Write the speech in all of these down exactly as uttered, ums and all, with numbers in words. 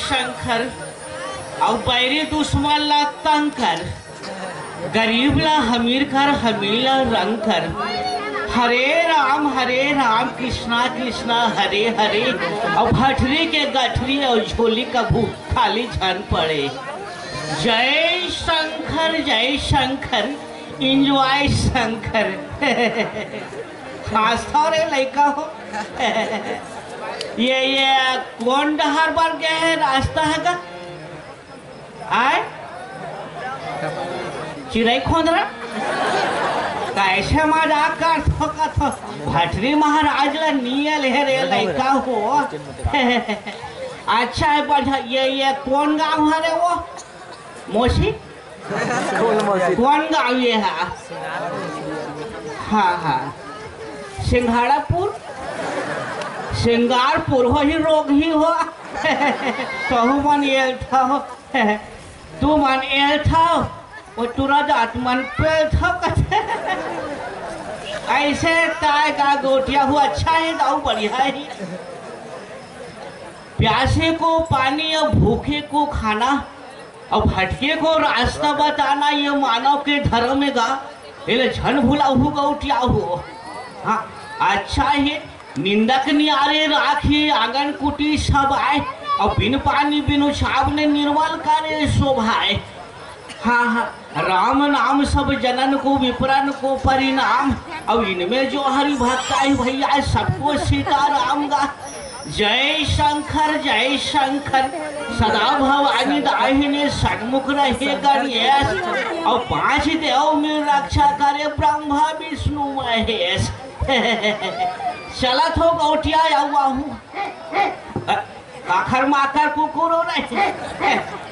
शंकर, अउ बैरी दुश्मन ला तंग कर, गरीब ला अमीर कर, अमीर ला रंग कर। हरे राम, हरे राम, कृष्णा कृष्णा, हरे हरे। अउ भटरी के गठरी अउ झोली कभू खाली झन पड़े। जय शंकर, जय शंकर, enjoy शंकर। हाँसथव रे लइका हो। ये, ये कोन डहर बर गए हे, रास्ता हे गा? आय? चिरई खोंदरा? कइसे मजाक करथव, कथव? भटरी महाराज ला नियल हे रे लइका हो। अच्छा हे, बढ़िया। ये, ये कोन गाँव हरे वो? मोसी? कोन गाँव ये हा? हाँ, हाँ। सिंघाड़ापुर? सिंगारपुर हो ही रोग ही हो। तहू मन एल थव। तू मन एल थव। वो टुरा जात मन पेल थव कथे। अइसे ताय का गोठिया हो, अच्छा हे, गाँव बढ़िया हे। प्यासे को पानी अउ भूखे को खाना, अउ भटके को रास्ता बताना, ये मानव के धरम हे गा। एला झन भुलाहू गौटियाहू। हाँ, अच्छा हे, निंदक नियारे राखे, आंगन कुटी सब आय, अउ बिन पानी बिनु साबने निर्मल करे शोभाय। हाँ, हाँ, राम नाम सब जनन को, विप्रन को परिणाम। अउ इनमें जो हरि भक्त आय भैया, सबको सीताराम गा। जय शंकर, जय शंकर। सदा भवानी दाहिने सन्मुख रहे गणेश, अउ पांच देव में रक्षा करे ब्रह्मा विष्णु महेश। चलत हो गौटिया, अउ आहू। काखर माखर कुकुर हो रहे।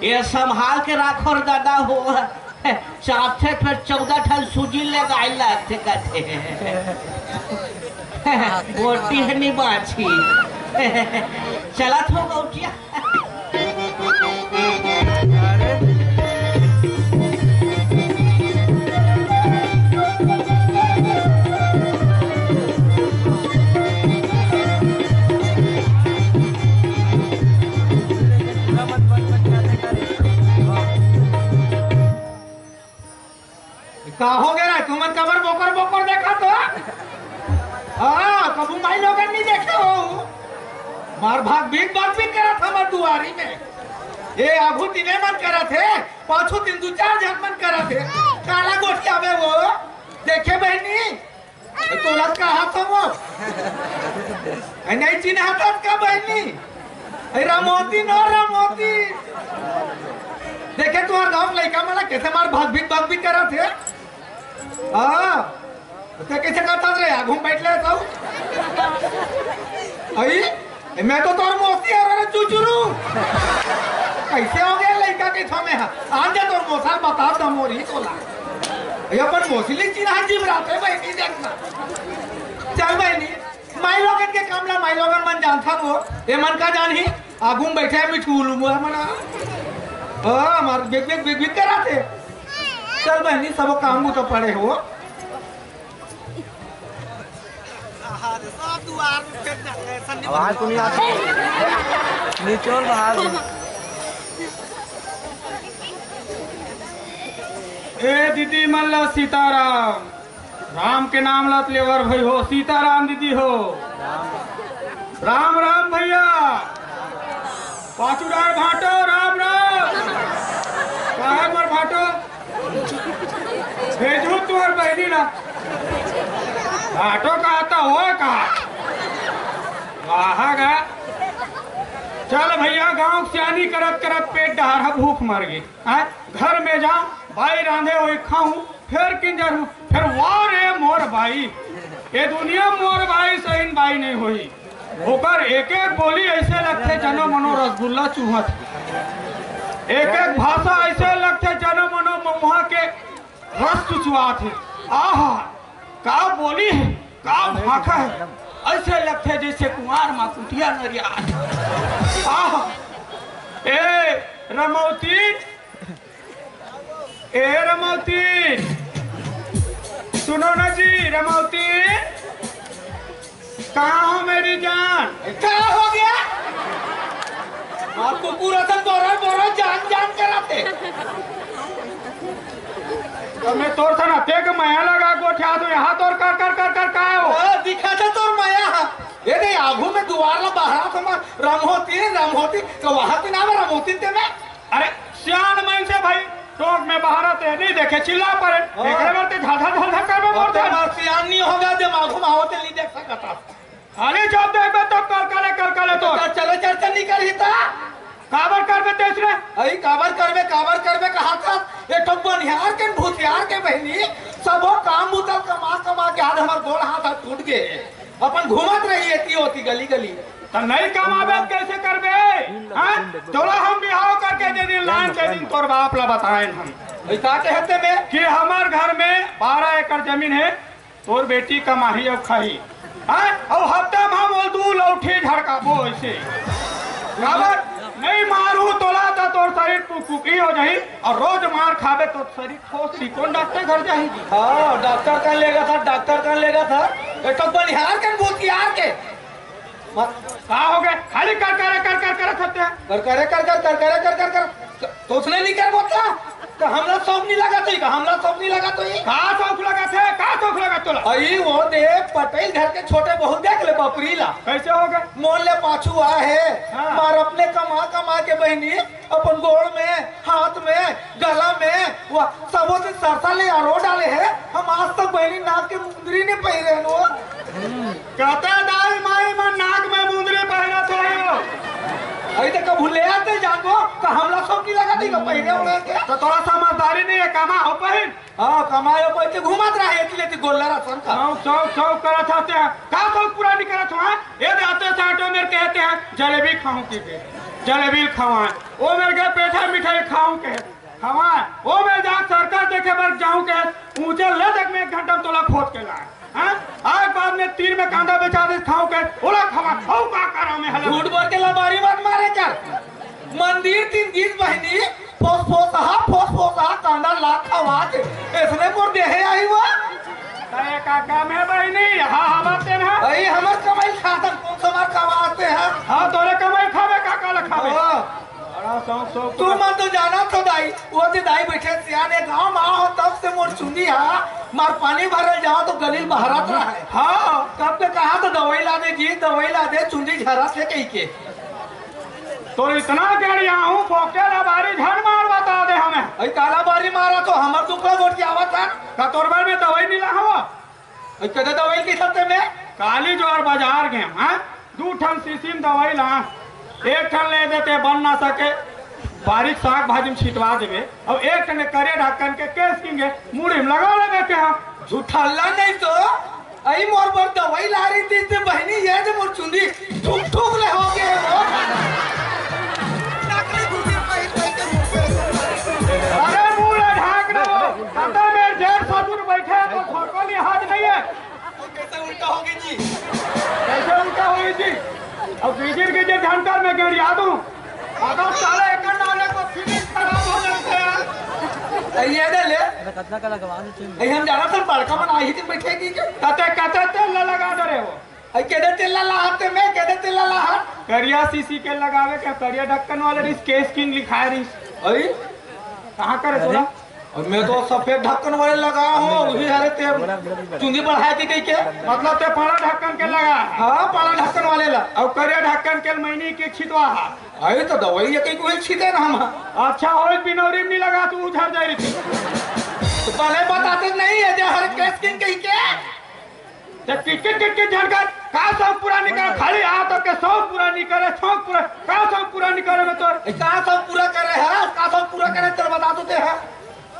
ये संभाल के राखो रे दादा हो। चापथे फेर चौदह ठन सूजी ले गाय लागथे कथे। गोटी हे नी बाछी। चलत हो गौटिया। का हो गया? तुमन काबर बोकर बोकर देखत हो? हाँ, कभू माई लोगन नहीं देखे हो। मार भाग भीख भाग भी करत हमर दुआरी में। ए आगू तिने मन करत हे, पाछू तीन दू चार झन मन करत हे। काला गोठियाबे वो। देखे बहिनी, ए, तोला कहा था वो? ए, नहीं चिन्हा था का बहिनी? ए, रमोती नो रमोती। देखे तुम्हार गाँव के लइका मन ला कइसे मार भाग भीख भाग भी करत हे। हाँ, ते कइसे करत रे? आगू में बैठ ले तो। आई, ए, मैं तो तोर मौसी हरँव रे चुचुरू। कइसे हो गया लइका के छमे हा? आन दे तोर मौसा ल बता दमोरी तोला। ये अपन मौसी ले चिन्हा जीव राते बहिनी देखना। चल बहिनी, माई लोगन के काम ला माई लोगन मन जानथा वो। ए मन का जानही? आगू में बैठे हे मिठू लुमुआ मना। ओ, हमार बिग बिग बिग बिग कराथे। चल बहिनी, सब काम बूता पड़े हो। आवाज तो नहीं आती। निचोड़ बाहर। ए दीदी मन ला सीताराम। राम के नाम लत लेवर भई हो, सीताराम दीदी हो। राम राम भैया। पाचू डार भाटो, राम राम। काहे मोर भाटो? भेजू तोर बहिनी ला। भाटो कहा था, वो कहा? कहा गा? चल भैया, गांव के सियानी करत करत पेट डहार ह, भूख मर गे। आय, घर में जाऊं, बाई रांधे होई खाऊं, फेर किंजर हूं, फेर वाह रे मोर बाई। ये दुनिया मोर बाई सहीन बाई नहीं होई। ओकर एक एक बोली ऐसे लगथे जनो मनो रसगुल्ला चूहत। एक एक भाषा ऐसे लगथे जनो मनो महुआ के रस चुचुआत हे। आहा, का बोली हे, का भाखा हे, ऐसे लगथे जैसे कुंवार मा कुटिया नरिया। आहा, ए रमौती, ए रमौती, सुनो ना जी रमौती, कहाँ हो मेरी जान? क्या हो गया? हाँ, कुकुर असन बोरर बोरर जान जान करत हे। तो मैं तोर से ना तेक मया लगा गोठिया तो यहाँ तोर कर कर कर कर काय हो? हाँ, दिखा था तोर मया। ये दे आगू में दुआर ला बहरा था मैं, रम होती है, रम होती, तो वहाँ पे ना रम होती ते मैं। अरे, सियान मन से भाई, टोक में बहरा ते नहीं देखे, चिल्ला पड़े। हाँ। एकरे बार ते झाझा झाझा कर में अब बोलते ते हैं। मार सियान नहीं होगा, जब आगू में आओ ते नहीं देख सकता। खाली जब देखबे तब कलकले, कलकले तो। तो चले चर्चा नहीं करी था। काबर करबे तेसरे? अई काबर करबे, काबर करबे कहा था? ये ठो बनिहार के, भूतिहार के बहिनी, सबो काम बुतल कमा, कमा के आज हमर गोड़ हाथ ह टूट गे। अपन घूमत रही एती ओती गली, गली। त नहीं कमाबे त कैसे करबे? हाँ? तोला हम बिहाव करके दे दिन लान के दिन तोर बाप ला बताएन हम। अई का कहते में? कि हमर घर में बारह एकड़ जमीन है, तोर बेटी कमाही अउ खाही। हाँ? अउ हफ्ता में हम ओल दू लौठी झड़काबो ऐसे। काबर? नहीं मारू तोला त तोर शरीर पुकपुकी हो जाही अउ रोज मार खाबे तो शरीर ठोस ली। कौन डॉक्टर घर जाही जी? हाँ, डॉक्टर कन लेगा था, डॉक्टर कन लेगा था। ये तो बनिहार के, भूतिहार के। का हो गए? खाली कर करे, कर कर करे थते हैं। कर करे, कर कर, कर करे, कर कर, कर। तो उसने नहीं कर बोलता? तो हमला शौक नहीं लगा तो ही का? हमला शौक नहीं लगा तो ही? का शौक लगा थे? का शौक लगा तोला? अई वो देख, पटेल घर के छोटे बहू देख ले बपरी ला। कैसे हो गए? मोर ले पाछू आ है, हाँ। मार अपने कमा कमा के बहिनी, अपन गोड़ में, हाथ में, गला में, वो सबो से सरसा ले अरो डाले है। हम आज तक बहिनी नाक के मुंदरी नहीं पहिरे हन वो। कहते दाई माई मन नाक में मुंदरी पहिरत होही हो। अई त कभू ले आते जानो, त हमला शौक नहीं लगा थी का पहिरे होंगे के? त तोला समझदारी नहीं है, कमा हो पहिर। हाँ, कमाए हो पहिर के घूमत रहे, एती लेती गोल्लर असन का। शौक, शौक, शौक करत हते हैं। का शौक पूरा नहीं करत हो, हाँ? ये दे आते से ऑटो मेर कहते हैं, "जलेबी खाऊं की बे, जलेबी खवाए।" ओ मेर के पेठा मिठाई खाऊं के, खवाए। ओ मेर जा सर्कस देखे बर जाऊं के, ऊंचे ले देख में एक घंटा में तोला खोद के लाए। हाँ? आज बाद में तीन में कांदा बेचा दे खाऊं के, ओला खवा, खाऊ का करा में हले। झूठ बोल के लबारी मत मारे कर। मंदिर तीन गीत बहिनी, फोस फोस हा, फोस फोस हा, कांदा ला खवा के। इसने मोर देहे आई हुआ। अरे का काम है बहिनी, यहाँ हवाते ना। भाई हमर कमाई खाता, कौन सा मार खवाते हैं? हाँ, तोरे कमाई खाबे, का का ला खाबे? हाँ। बड़ा शौक, शौक तू मन तो जाना तो दाई, वो जे दाई बैठे सियाने गांव में आओ, तब से मोर चुंदी हा, मार पानी भरल जाओ तो गलील बहरत रहा है। हाँ। तब के कहा तो दवाई ला दे जी, दवाई ला दे, चुंदी झरा से कही के। तो इतना गड़िया हूँ, फोके ला बारी झन मार बता दे हमें। अई काला बारी मारा तो हमर दुख ला गोठियावत है। का तोर बर में दवाई मिला हवा? अई कदे दवाई के साथे में? काली जोर बाजार गए, हाँ? दू ठन शीशी में दवाई ला। एक ठन ले देते बन ना सके, बारीक साग भाजी में छिटवा देबे। अउ एक ठन करे ढक्कन के केस किंगे, मुड़ी में लगा लेबे के हाँ। झूठल्ला नहीं तो, अई मोर बर दवाई ला रही थी ते बहिनी, ये जे मोर चुंदी ठुक ठुक ले हो गए हो। अरे मुंह ला ढाक लो, अंदर में जेठ ससुर बैठे हैं, तो छोटो लिहाज नहीं है। कैसे उल्टा होगी जी? कैसे उल्टा होगी जी? अब गिजिर गिजिर जानकर मैं गड़िया दूं। अगर साले एक नाले को फिनिश खराब हो जाते हैं। ये दे ले। अरे कतना का लगवा दे तुम। ये हम जाना था बड़का मन आई थी बैठे की के। कते कते तेल ला लगा दे रहे हो। आई केदे तेल ला लाहते मैं, केदे तेल ला लाहत। करिया शीशी के लगावे के, करिया ढक्कन वाले रिस, केस किंग लिखाए रिस। आई? कहाँ करे तोला? अरे? और मैं तो सफेद ढक्कन वाले लगा हूँ, वही हरे ते चुंदी बढ़ाए के कही के। मतलब ते पाड़ा ढक्कन के लगा? हाँ, पाड़ा ढक्कन वाले ला। और करिया ढक्कन के मैंने के छिटवा हा। अरे तो दवाई ये कहीं कोई छिटे ना हम। अच्छा होय, बिनौरी में नहीं लगा, तू उझर जाए रही। तो पहले बताते नहीं है, जो हरे केस किंग कही के। ते किट किट किट किट झन कर, का शौक पूरा नहीं करे, खाली आ तो के शौक पूरा नहीं करे, शौक पूरा, का शौक पूरा नहीं करे मैं तोर? ए, का शौक पूरा करे है? का शौक पूरा करे, चल बता तो ते है।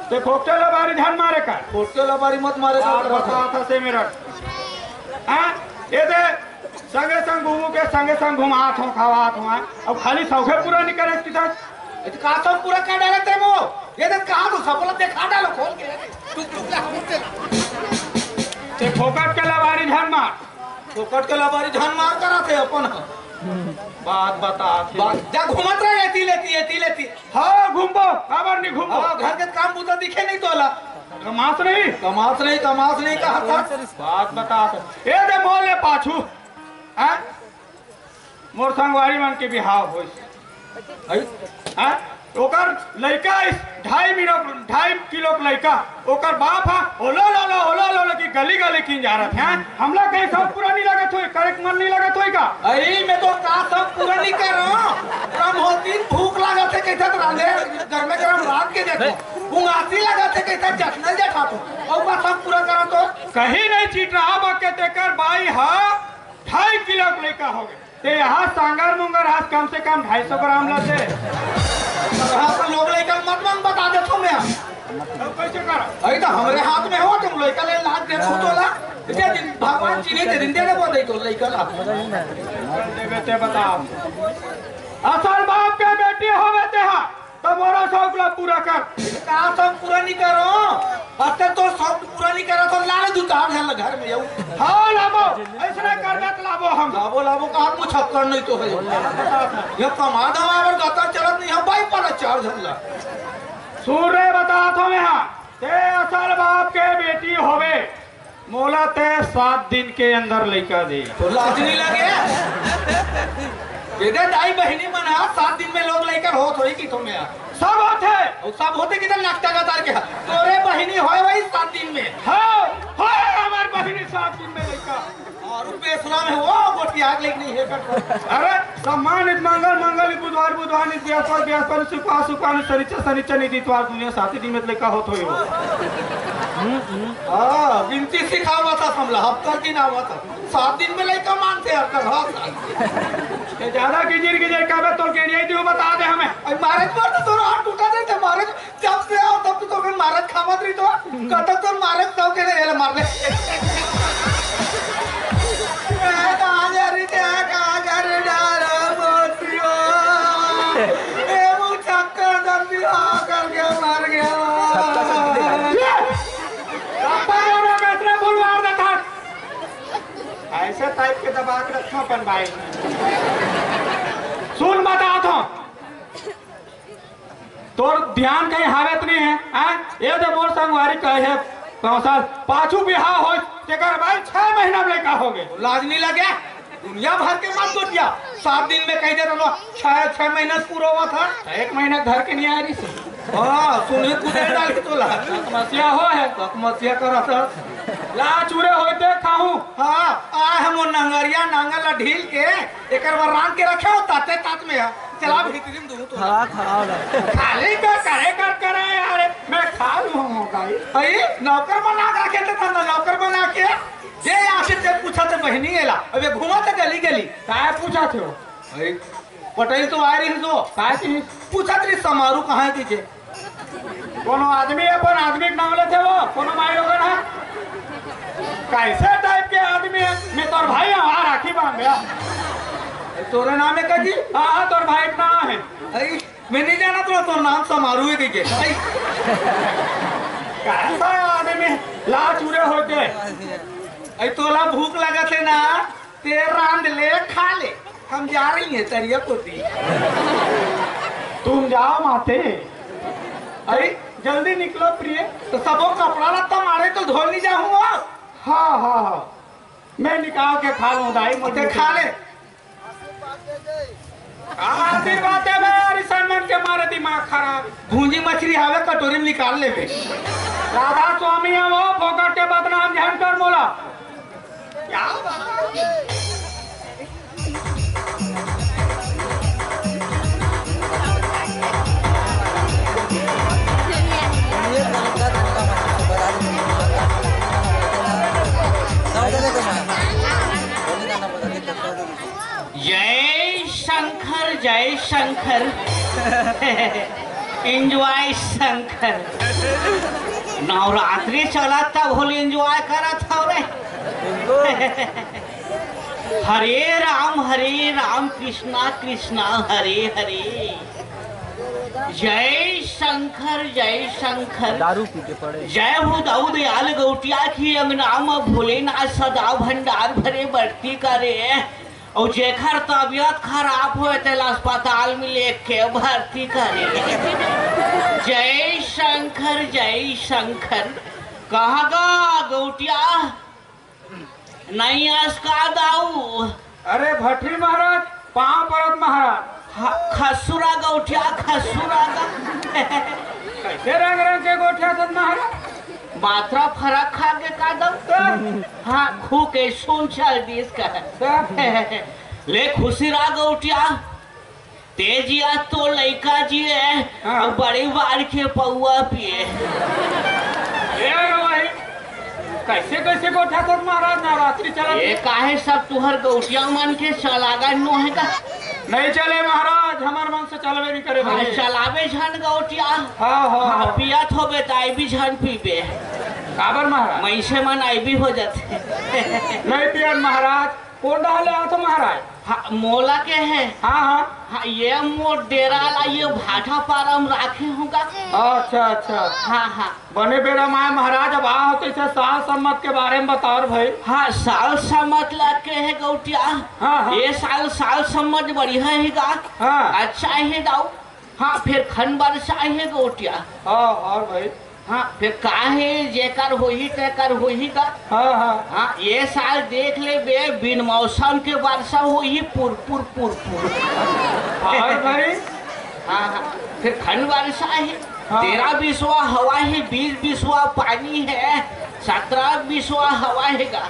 ते फोकटे ला बारी झन मारे कर। फोकटे ला बारी मत मारे कर, बात बता। बता था से मेरा। हाँ? ये दे, संगे संग घूमू के, संगे संग घुमात हो, खावात हो, हाँ? अब खाली शौके पूरा नहीं करे इसकी तरह। ए, तो का शौक पूरा कर डाले ते वो? ये देख, कहाँ तो सबला देखा डालो खोल के। टुक टुक ला, टुक ला। ते फोकट के लबारी झन मार। फोकट के लबारी झन मार करा थे अपन। बात बता थे। बात, जा घूमत रहे, एती लेती, एती लेती। हाँ, घूमबो, काबर नहीं घूमबो? हाँ, घर के काम बूता दिखे नहीं तोला। कमास नहीं? कमास नहीं, कमास नहीं कहा था। बात बता थे। ए दे मोर ले पाछू। हाँ? मोर संगवारी मन के बिहाव होइस। अई, हाँ? ओकर लइका इस ढाई मिनट, ढाई किलो के लइका, ओकर बाप हा, "ओलो लो लो, ओलो लो लो," कि गली गली किन जा रहा है। हमला कहीं सब पूरा नहीं लगत होई, करे के मन नहीं लगत होई का? अरे, मैं तो का सब पूरा नहीं कर रहा हूँ। कम होती भूख लागत है, कैसे तो रांधे, घर में गरम रात के देखो। उंगासी लागत है, कैसे जखनल जठा तो। और का सब पूरा करा तो। कहीं नहीं चीट रहा, बके तेकर बाई हा, ढाई किलो के लइका हो गए। ते यहाँ सांगर मुंगर हाथ कम से कम ढाई सौ ग्राम लाते। हाँ, तो लोग लइका मत मांग, बता देता हूँ मैं। अब कैसे करा? अरे, तो हमरे हाथ में हो, तुम लइका ले लाद दे, छू तोला। दे दिन, भगवान चीनी दे दिन, दे दे, वो दे तो लइका ला। देवे ते बताओ। असल बाप के बेटी होवे ते हा, तो मोरो शौक ला पूरा कर। का शौक पूरा नहीं करो? अगर तो शौक पूरा नहीं करा, तो लाने दू चार झन ला घर में आऊ। हाँ, लाबो। ऐसने करबे तो लाबो हम। लाबो, लाबो, का मुछक्कड़ नहीं तो है। ये कमा धमा और गता चलत नहीं है, बाई पर चार झन ला। सुन रे, बता तो मैं हाँ, ते असल बाप के बेटी होवे, मोला ते सात दिन के अंदर लइका दे। तो लाज नहीं लगे? ये दे दाई बहिनी मन हा, सात दिन में लोग लइका होत होई कि तुम्हें? सब होत है। और सब होते किधर नाश्ता का तार के? तोरे बहिनी होए वही सात दिन में। हाँ, होए हमार बहिनी सात दिन में लइका। और बेसुरा में वो गोटी आग लेके नहीं है कर। अरे, सम्मानित मंगल, मंगल बुधवार, बुधवार नित बृहस्पति, बृहस्पति नित शुक्रवार, शुक्रवार नित शनिचर, शनिचर नित इतवार, दुनिया सात दिन में लइका होत होई हो। हाँ, गिनती सिखावा था हमला, हफ्ता दिन आवा था। सात दिन में लइका मानते हैं, हफ्ता, हाँ, सात दिन। ये ज्यादा गिजिर गिजिर काबे तो के नहीं दियो, बता दे हमें। अरे मारे को तो तोरा हाथ टूटा देते, मारे जब से आओ तब तो तोके मारत खावत रही तो। कतक तो मारत तब के नहीं, ले मार ले। ए, कहाँ जा रही थे? कहाँ जा रही? डालो मोतियो। ए, वो चक्कर जब भी आ करके मर गया। पापा रो मैं इतने बुलवार देता। ऐसे टाइप के दबा के रखा अपन भाई। सुन बता तो। तोर ध्यान कहीं हावे त नहीं है, हैं? ये तो मोर संगवारी कहे है, पाँच साल पाछू बिहाव होय, तेकर भाई छह महीना में लइका हो गए। लाज नहीं लगे? दुनिया भर के मत सोचिया, सात दिन में कह दे रहो, छह, छह महीना पूरा हुआ था। एक महीना घर के नहीं आ रही से। हाँ, सुनी कुछ डाल के तोला। समस्या हो है। समस्या करा था। ला चूरे होते खाऊं। हाँ, आ हम वो नंगरिया नांगल ला ढील के, एकर बर रांध के रखे हो, ताते तात में है। चला भीतरी में दूं तो। खड़ा, खड़ा हो जा। खाली तो करे कर करे यार, मैं खा लूं भाई। भाई, नौकर बना के रखे थे ना, नौकर बना के। जे यहाँ से ते पूछा थे बहिनी एला, अबे घूमा थे गली गली। काय पूछा थे हो? भाई, पटेल तो आ रही तो। काय थी? पूछा थे समारू कहाँ है तुझे? कोनो आदमी है, अपन आदमी के नाम लेते हो, कोनो माई लोगन है? कैसे टाइप के आदमी है? मैं तोर भाई हूँ, हाँ, राखी बांध गया। तोरे नाम है का जी? हाँ, हाँ, तोर भाई का नाम है। अरे, मैं नहीं जाना तो तोर नाम समारू है कह के। अरे, कैसा आदमी? ला चूरे होते। अरे, तोला भूख लगा थे ना? ते रांध ले, खा ले, हम जा रही हैं तरिया कोती। तुम जाओ माते। अरे, जल्दी निकलो प्रिय। तो सबो कपड़ा लत्ता मारे तो धोल नहीं जाऊंगा। हाँ, हाँ, हाँ, मैं निकाल के खा लूं दाई, मुझे खा ले। आशीर्वाद देवे यार, ईशान मन के मारे दिमाग खराब। भूंजी मछली हावे कटोरी में निकाल लेवे। राधा स्वामी है वो, फोकट के बदनाम झन कर मोला। क्या बात है? जय शंकर, जय शंकर। एंजॉय शंकर। नवरात्रि चला तब होली एंजॉय करत हव रे। हरे राम, हरे राम, कृष्णा कृष्णा, हरे हरे। जय शंकर, जय शंकर। दारू पी के पड़े। जय हो दाऊ दयाल गौटिया की अंगना में भोलेनाथ सदा भंडार भरे बरती करे। अउ जेकर तबियत खराब होय तेला अस्पताल में लेके भर्ती करे। जय शंकर, जय शंकर। कहाँ गा गौटिया? नहीं आस का दाऊ? अरे भट्टी महाराज, पाँव परत महाराज। हाँ, खसुरा गौटिया, खसुरा ग- कैसे रंग रंग के गोठियाथस महाराज? मात्रा फरक खा के का दऊ? हाँ, खू के सुन चल दिस का। ले खुशी रहा गौटिया, तेजिया तो लइका जिए, हाँ। अउ बड़ी बार के पौआ पिए। ए रे भाई, कैसे कैसे गोठियाथस महाराज, नवरात्रि चलत ये हे। काहे सब तुहर गौटिया मन के चलागा नो हे का? नहीं चले महाराज, हमर मन से चलबे नहीं करे हाँ, भाई। चलाबे झन गौटिया। हाँ, हाँ, हाँ, हाँ। पियत होबे त आईबी झन पीबे। काबर महाराज? मइसे मन आईबी हो जाथे। नहीं पियन महाराज, कोन डहर ले आथो महाराज? हाँ, मोला के हे। हाँ, हाँ। हाँ, ये मोर डेरा ला ये भाठा पारा म राखे हों गा। अच्छा, अच्छा। हाँ, हाँ। बने बेरा म आय महाराज, अब आहो तइसे साल सम्मत के बारे म बताओ रे भाई। हाँ, साल सम्मत ला के हे गौटिया। हाँ, हाँ। ये साल, साल सम्मत बढ़िया हे गा। हाँ। अच्छा हे दाऊ। हाँ, फेर खन बरसा हे गौटिया। हाँ, और भाई। हाँ, फेर का हे, जेकर होही, तेकर होही गा। हाँ, हाँ। हाँ, ये साल देख लेबे, बिन मौसम के बरसा होही, पुर, पुर, पुर, पुर। और भाई? हाँ, हाँ, फेर खन बरसा हे। हाँ। तेरा बिसवा हवा हे, बीस बिसवा पानी हे, सतरा बिसवा हवा हे गा।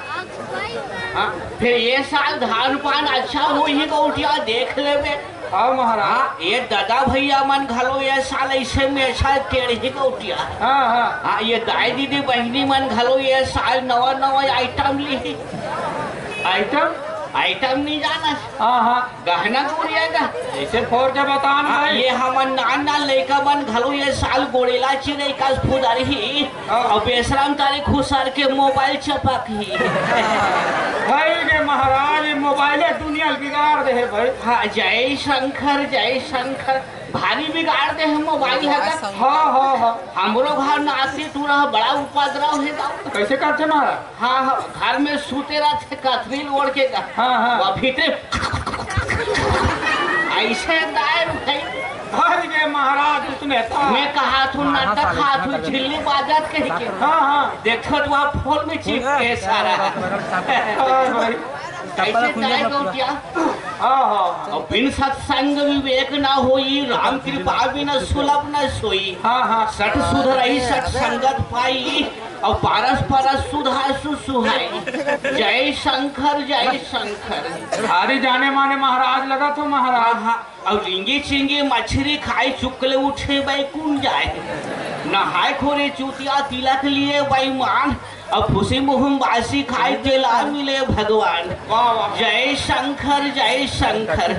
हाँ, फेर ये साल धान पान अच्छा होही गौटिया, देख लेबे। हाँ महाराज। हाँ, ये दादा भैया मन घलो ये साल अइसे मेछा टेढ़ही गौटिया। हाँ, हाँ। हाँ, ये दाई दीदी बहिनी मन घलो ये साल नवा नवा आइटम लिही। आइटम? आइटम नहीं जाना? हाँ, हाँ। गहना गुड़िया का। ऐसे फोर के बतान हाँ, भाई। ये हमन नान नान लइका मन घलो ये साल गोड़ेला चिरई का फुदरही। हाँ। अउ बेसरम तारीख खुसर के मोबाइल चपकही। भाई रे महाराज, ये मोबाइले दुनिया ल बिगाड़ दे हे भाई। हाँ, जय शंकर, जय शंकर। भारी बिगाड़ दे हे मोबाइल ह गा। हाँ, हाँ, हाँ। हमरो घर नाती टूरा ह बड़ा उपद्रव हे गा। कैसे करथे महाराज? हाँ, हाँ, घर में सूते रहथे कथरी ल ओढ़ के गा। हाँ, हाँ। वो भीतरे ऐसे दाए भाई। भाई रे महाराज, उसने तो मैं कहा थू नाटक खा थू झिल्ली बाजत कही के। हाँ, हाँ। देखो तो वहाँ फोन में चिपके सारा। हाँ भाई। कैसे दाए गौटिया? हाँ, हाँ। अउ बिन सत्संग विवेक ना होई, राम कृपा बिन सुलभ न सोई। हाँ, हाँ। सठ सुधरई, सठ संगत पाई, अउ पारस परस सुधा सुसुहाई। जय शंकर, जय शंकर। भारी जाने माने महाराज लगत हो महाराज। हाँ, हाँ। अउ रिंगी चिंगी मछरी खाई, चुकले उठे बैकुंठ जाए। नहाए खोरे चूतिया तिलक लिए बेईमान, अउ फुसी मुहम बासी खाई, तेला मिले भगवान। वाह, वाह। जय शंकर, जय शंकर।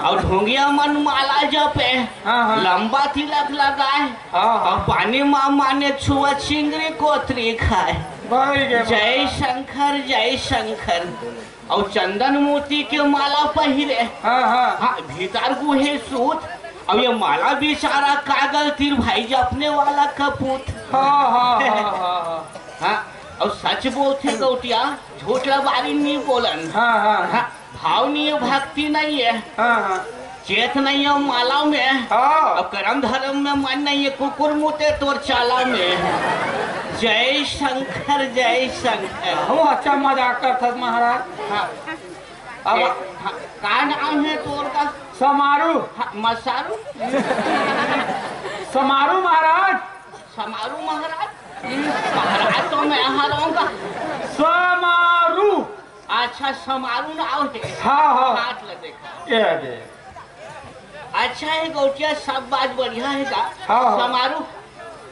अउ ढोंगिया मन माला जपे, हाँ, हाँ। लंबा तिलक लगाए, हाँ, हाँ। अउ पानी मा माने छुआ चिंगरी कोतरी खाए। भाई के जय शंकर, जय शंकर। अउ चंदन मोती के माला पहिरे। हाँ, हाँ। हाँ, भीतर गुहे सूत। अउ ये माला बिचारा कागल तीर भाई जपने वाला कपूत। हाँ, हाँ, हाँ, हाँ, हाँ। हाँ, अउ सच बोलथे गौटिया, झूठ लबारी नहीं बोलन। हाँ, हाँ, हाँ। हाँ, भाव नहीं हे, भक्ति नहीं हे। हाँ, हाँ। चेत नहीं हे माला में। हाँ। अउ करम धरम में मन नहीं हे, कुकुर मुते तोर चाला में। जय शंकर, जय शंकर। हूँ अच्छा मजाक करथस महाराज। हाँ। अब ए, हाँ, का नाम हे तोर का? समारू। हाँ, मसारू? समारू महाराज। समारू महाराज? महाराज तो मैं हरऊंगा। समारू। अच्छा, समारू नाम हे। हाँ, हाँ। हाथ ले देखा। ये दे। अच्छा हे गौटिया, सब बात बढ़िया हे का? हाँ, हाँ। समारू,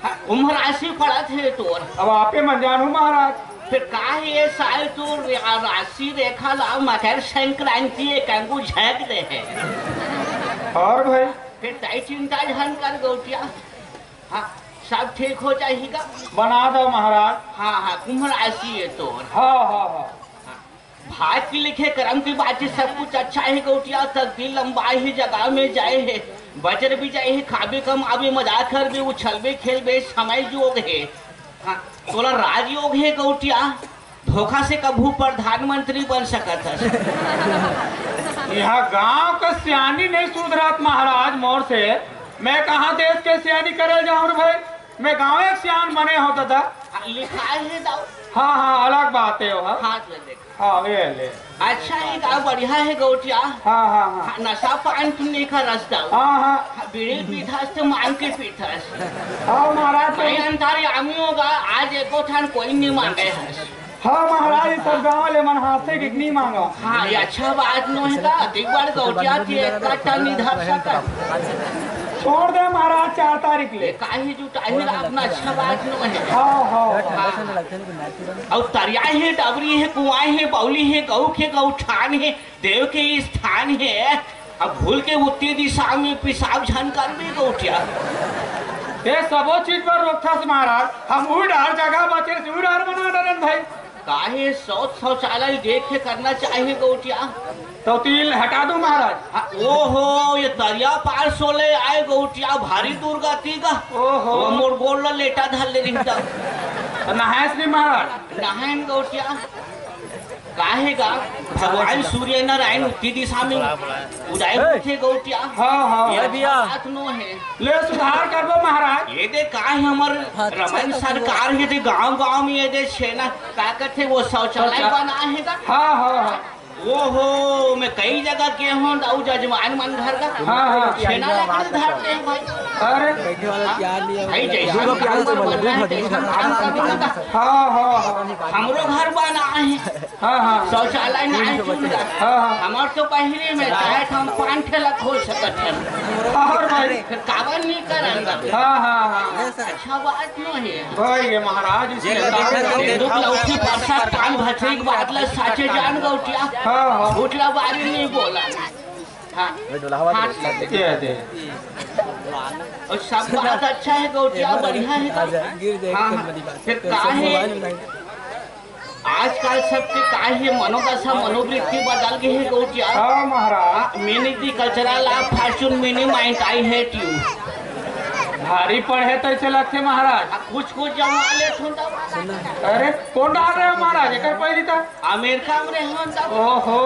हाँ, कुंभ राशि पड़त हे तोर। अब आपे मन जानू महाराज। फेर का हे ये साल तोर रा-, राशि रेखा ला मकर संक्रांति एक अंगू झक दे हे। और भाई? फेर तई चिंता झन कर गौटिया। हाँ, सब ठीक हो जाही का? बना दो महाराज। हाँ, हाँ, कुंभ राशि हे तोर। हाँ, हाँ, हाँ। भाग के लिखे करम के बात हे, सब कुछ अच्छा हे गौटिया, तकदीर लंबा हे, जगह में जाए हे, बजर भी जाए हे, खाबे कमाबे, मजा करबे, उछलबे खेलबे, समय जोग हे। हाँ, तोला राजयोग हे गौटिया, धोखा से कभू प्रधानमंत्री बन सकत हस। यहाँ गांव का सियानी नहीं सुधरत महाराज मोर से, मैं कहाँ देश के सियानी करे जाऊँ रे भाई? मैं गाँव एक सियान बने हो दादा। लिखाय हे दाऊ। हाँ, हाँ, अलग बात हे वो, हाँ। हाथ ले देख। हाँ, ये ले। अच्छा, ये का बढ़िया हे गौटिया। हाँ, हाँ, हाँ। हाँ, नशा पान तो नहीं करस दाऊ। हाँ, हाँ। हाँ, बीड़ी पीथस तो मांग के पीथस। हाँ, महाराज, तो मैं अंतर्यामी होगा, आज एको ठन कोई नहीं मांगे हस। हाँ, महाराज, ये सब गाँव ले मन हाथ से कितनी मांगो। हाँ, ये अच्छा बात नो हे का, अतिक बड़ गौटिया के एक कट्टा नहीं धर सकत। छोड़ दे महाराज, चार तारीख ले। ये काहे जुटाही ला अपना अच्छा बात नो हे। हाँ, हाँ, हाँ। अउ तरिया हे, डबरी हे, कुआं हे, बौली हे, गऊ के गऊठान हे, देव के स्थान हे। अब भूल के उत्ती दिशा में पेशाब झन करबे गौटिया। ये सबो चीज पर रोकथस महाराज, हम उही डहर जगह बचे से उही डहर बना डरन भाई। काहे शौच शौचालय देख के करना चाहिए गौटिया। तो तिल हटा दो महाराज। हाँ, ओहो, ये तरिया पार सोले आए गौटिया, भारी दुर्गति का। ओहो। वो मोर गोड़ ला लेटा धर ले रही था। तो नहायस नहीं महाराज? नहायन गौटिया। काहे का? भगवान सूर्य नारायण उत्ती दिशा में उदय होथे गौटिया। हाँ, हाँ। ये अरे भैया। बात नो हे। ले सुधार करबो महाराज। ये दे काहे हमर हाँ, रमन सरकार हे दे गांव गांव में ये दे छेना का कथे वो शौचालय शौचा-, बना हे का? हाँ, हाँ, हाँ। ओहो, मैं कई जगह गे हों दाऊ जजमान मन घर का। हाँ, हाँ। छेना लकड़ी धर ले भाई। अरे। बैठे वाला प्यार नहीं है, भाई, जैसा दूगो प्यार से बोल, दूगो, दूगो, दूगो। हाँ, हाँ, हाँ। हमरो घर बना हे। हाँ, हाँ। शौचालय नहीं चुन रहा। हाँ, हाँ। हमार तो बहिरे में चाहे तो हम पान ठेला खोल सकत हन। और भाई। फिर काबर नहीं करन? हाँ, हाँ, हाँ। अच्छा बात नो हे। भाई, ये महाराज, इसने ये लगा दे, दे, दे, दे। लौकी प्रसाद पान भसरी के बाद ला साचे जान गौटिया। हाँ, हाँ। फुटला बारी नहीं बोला। हाँ। ये दे। और सब बात अच्छा हे गौटिया, बढ़िया हे का? गिर जाए हाँ, हाँ। फिर काहे? आजकल सबके काहे मनोदशा, मनोवृत्ति बदल गे हे गौटिया। हाँ, महाराज। हाँ, mini the cultural of fortune, mini mind, I hate you। भारी पढ़े तइसे लगथे महाराज। आ, कुछ कुछ जमा लेथों तब। अरे, कोन डहर रहे हो महाराज? एकर पहिली त अमेरिका में रहे हों तब। ओहो,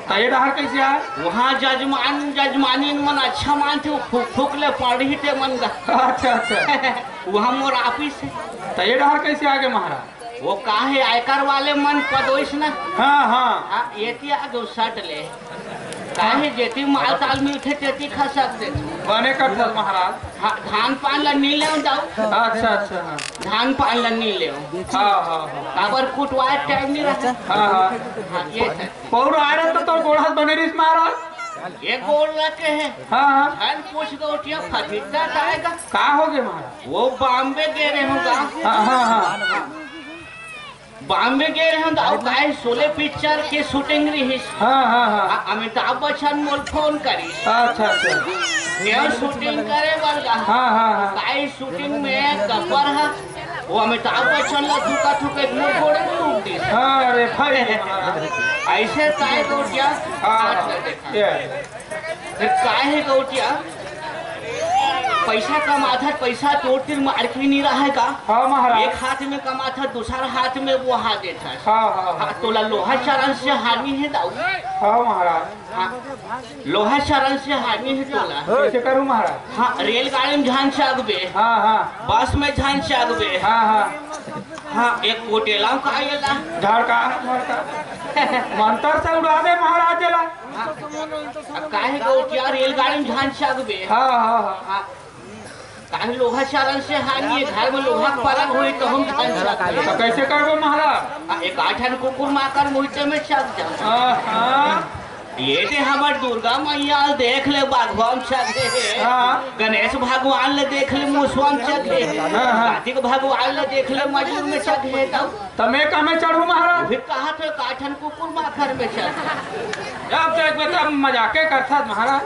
त ये डहर कइसे आय? वहाँ जजमान, जजमानी मन अच्छा मानथे, वो फूक, फूक ले पढ़ी ते मन गा। अच्छा, अच्छा। वहाँ मोर office हे। त ये डहर कइसे आगे महाराज? वो काहे आयकर वाले मन पदोइस ना। हाँ, हाँ। हाँ, एती आगे सट ले। काहे जेती माल ताल मिलथे, तेती खसक देथे। बने करथस महाराज। हाँ, धान पान ला नी लेव दाऊ। अच्छा, अच्छा, हाँ। धान पान ला नी लेव। हाँ, हाँ, हाँ। काबर कुटवाए time नहीं रहा। हाँ, हाँ। हाँ, ये है। पौर आए रहे तो तोर गोड़ हाथ बने रहिस महाराज। ये गोड़ लगे हे। हाँ, हाँ। धन पूछ गौटिया फटिकता जाएगा। का हो गे महाराज? वो बॉम्बे गे रहे हों गा। हाँ, हाँ, हाँ। बॉम्बे गे रहे हों त अउ काहे शोले picture के shooting रहिस। हाँ, हाँ, हाँ। आ, अमिताभ बच्चन मोल phone करिस। अच्छा, अच्छा। मैं shooting करे बर गा। हाँ, हाँ, हाँ। काहे shooting में गब्बर हा, वो अमिताभ बच्चन ला थूका थूके मोर गोड़े टूट दिस। हाँ, अरे भाई। ऐसे काय गौटिया? हाँ, हाथ हाँ। लगे। ये। फिर काय हे गौटिया? पैसा कमाथस, पैसा तोर तीर मार के नहीं रहा हे का? हाँ महाराज। एक हाथ में कमाथस, दूसर हाथ में वो हाथ देथस। हाँ, हाँ, हाँ। हाँ, तोला लोहा चरण से हानि हे दाऊ। हाँ महाराज। हाँ, लोहा चरण से हानि हे तोला। कैसे करूँ महाराज? हाँ, रेलगाड़ी में झन चघबे। हाँ, हाँ। बस में झन चघबे। हाँ, हाँ। हाँ, एक कोटेला का आएला। झाड़का, झाड़का। मंतर से उड़ा दे महाराज ला। हाँ। अब काहे गौटिया रेलगाड़ी में झन चघबे? हाँ, हाँ, हाँ। हाँ। काहे लोहा चरण से हानि हे, घर में लोहा के परब होई तो हम झन चघबे। तो कैसे करबो महाराज? हाँ, एक आठन कुकुर माकर मुहिते में चघ जा। हाँ, हाँ। ये दे हमर दुर्गा मैया देख ले बाघवा में चघे हे। हाँ। गणेश भगवान ले देख ले मुसवा में चघे हे। हाँ, हाँ। कार्तिक भगवान ले देख ले मयूर में चघे हे तब। त मैं का में चढ़ू महाराज? फिर कहा तो काठन कुकुर माखर में चढ़। अब तो एक बेटा मजाके करथस महाराज।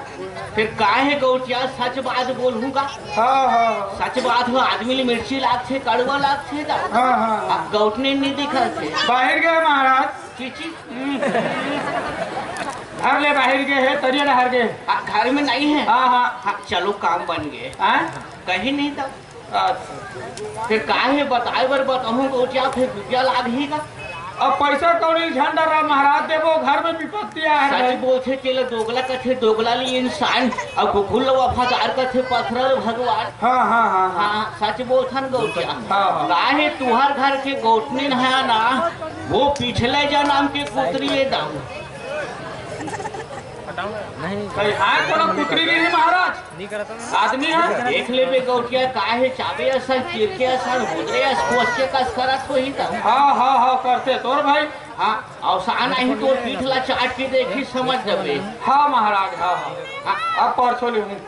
फिर काहे गौटिया सच बात बोलहूँ गा? हाँ, हाँ। सच बात हो, आदमी ले मिर्ची लागथे, कड़वा लागथे गा। हाँ, हाँ। अब गौटने नहीं दिखथे। बाहर गए महाराज। चीची। हम्म। घर ले बाहर गए हे, तरिया डहर गए। आ, घर में नहीं हे। हाँ, हाँ। हाँ, चलो काम बन गए। हाँ? कहीं नहीं तो। अच्छा। फिर काहे बताए बर बताहूँ गौटिया, फिर रुपया लागही का? अब पैसा कौड़ी झन डरा महाराज, देबो घर में विपत्ति आए हे सच भाई। बोलथे तेला दोगला कथे, दोगला ले इंसान, अउ कुकुर ल वफादार कथे, पथरा ल भगवान। हाँ, हाँ, हाँ, हाँ। हाँ, सच बोलथन गौटिया। हाँ, हाँ। काहे तुहर घर के गौटनी हे ना, वो पिछले जन्म के कुतरी हे दाऊ। नहीं। कहीं आए कोनो कुतरी नहीं हे महाराज। नहीं करता ना। आदमी हे। देख लेबे गौटिया, काहे चाबे असन, चिरके असन, हुदरे अस, कोस के कस करत होही त। हाँ, हाँ, हाँ, करथे तोर भाई। हाँ, अउ साना ही तोर पीठ ला चाट के देखही, समझ जबे। हाँ महाराज, हाँ, हाँ। हाँ। अब परसों ले हूँ।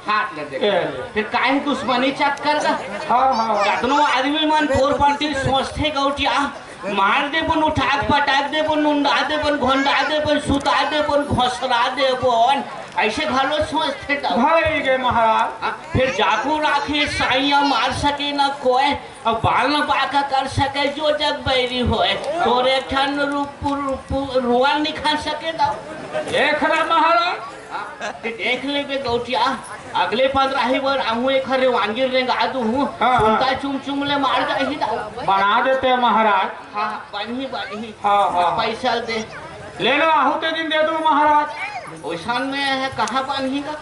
हाथ ले देख। ए ले। फिर काहे दुश्मनी चक्कर का? हाँ, हाँ, हाँ। कतनो आदमी मन पोर परती सोचथे गौटिया, मार देबन, उठाक पटाक देबन, नुंदा देबन, घोंडा देबन, सुता देबन, घोसरा देबन, ऐसे घलो सोचथे त। भाई गे महाराज। हाँ, फिर जाकू राखे साइया मार सके न कोय, अब बाल न बाका कर सके जो जग बैरी होय, तोर एक ठन रूप, रूप, रुआ निखर सके त। देख रहा महाराज। हाँ, ते देख लेबे गौटिया, अगले पंद्रह ही बर आहू एक हरे वांगिर रेंगा दूहूँ, हाँ, हाँ। सुनता चुम चुम ले मार जाही दाऊ। बना देते महाराज। हाँ, बनही, बनही। हाँ, हाँ। पैसा दे। ले लो, आहू ते दिन दे दो महाराज। ओइसन में हे, कहाँ बनही का?